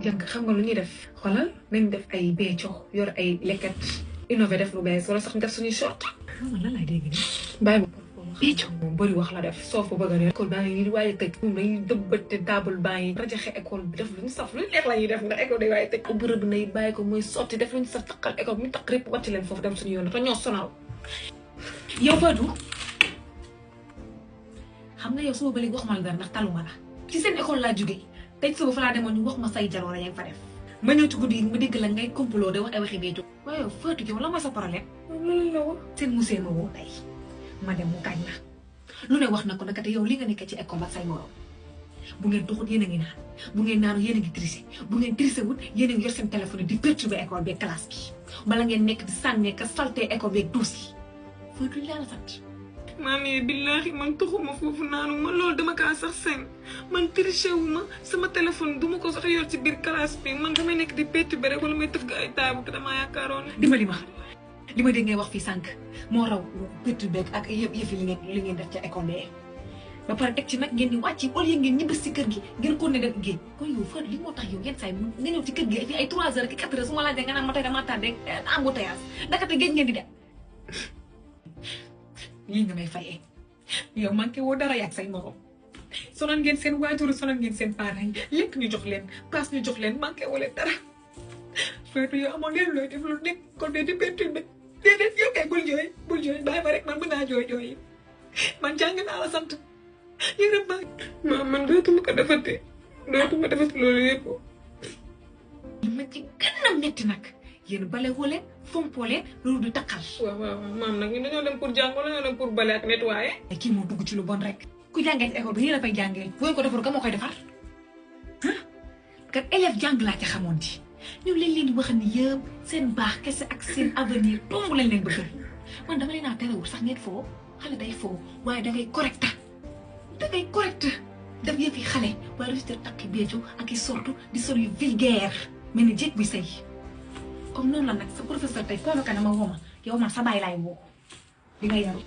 jàng xam nga lu ñuy def xoolal nañ def ay beeco yor ay leket innové def lu bees wala sax ñu def suñuy short. man lan laay dégg nii. bàyyi ma beeco moom bëri wax la def soof ba bëgg a école baa ngi waaye tëj moom dañuy dëbbate table baa ngi rajaxe école bi def lu ñu saf lu neex la ñuy def ndax école day waaye tëj ko bërëb nay bàyyi ko mooy sotti def lu ñu saf taqal école bi ñu taq rek wàcc leen foofu dem suñu yoon te ñoo sonal. yow Fatou xam nga yow suba ba léegi waxuma la dara ndax taluma la ci seen école laa jógee tey suba fa laa demoon ñu wax ma say jaloore yaa ngi fa def ma ñëw ci guddi yi ma dégg la ngay complot de wax ay waxi bee jóg waaye yow Fatou yow la ma sa problème loolu la wax seen musée ma woo tey ma dem mu kañ la lu ne wax na ko naka te yow li nga nekkee ci école ak say morom bu ngeen doxut yéen a ngi naan bu ngeen naanu yéen a ngi triché bu ngeen triché wut yéen a ngi yor seen téléphone di perturber école beeg classe bi bala ngeen nekk di sànnee ka salté école beeg douce yi Fatou li la sant. maami billahi man tuxuma foofu naanu ma loolu dama kaa sax seen man triché wu ma sama téléphone duma ko sax yor ci biir classe bi man damay nekk di perturber rek wala may tëgg ay taabu te damaa yaakaaroon dimbali ma li ma dégg ngay wax fii sànq moo raw perturber ak yëf li ngeen def ca école bee ba pare teg ci nag ngeen di wàcc au lieu ngeen ñibbi si kër gi ngeen ko ne dem géej kon yow Fatou li moo tax yow yenn saa yi nga ñëw ci kër gi fii ay 3 heures ak 4 heures su ma laajee nga naan ma tey dama tardé embouteillage ndakate géej ngeen di dem lii nga may fayee yow manqué woo dara yàgg say morom sonal ngeen seen waajur sonal ngeen seen parents yi lépp ñu jox leen passe ñu jox leen manqué woo leen dara Fatou yow amoon leen looy def lu nekk kon de di perturbé déedéet yow kay bul jooy bàyyi ma rek man mën naa jooy man jàng naa la sant yërëm ma man dootuma ko defati loolu yëpp. li ma ci gën a métti nag yéen bale woo leen fompoo leen loolu du takkal. waaw maam nag ñun dañoo dem pour jàng wala dañoo dem pour bale ak nettoyer. kii moo dugg ci lu bon rek ku jàngee ci école bi yéen a fay jàngee boo ko defar ka moo koy defar kat élève jàng laa ci xamoon ci ñun lañ leen di wax ni yëpp seen baax kese ak seen avenir tomb lañ leen bëgg man dama leen a terewul sax ngeen foo xale day foo waaye dangay correct daf yëf yi xale waaye dafa takk beeju ak i sortu di sol yu vulgaire mel ni jéeg bi sëy comme noonu la nag sa professeur tey convoqué na ma woo ma yow man sa bàyyi laay woo di nga yaru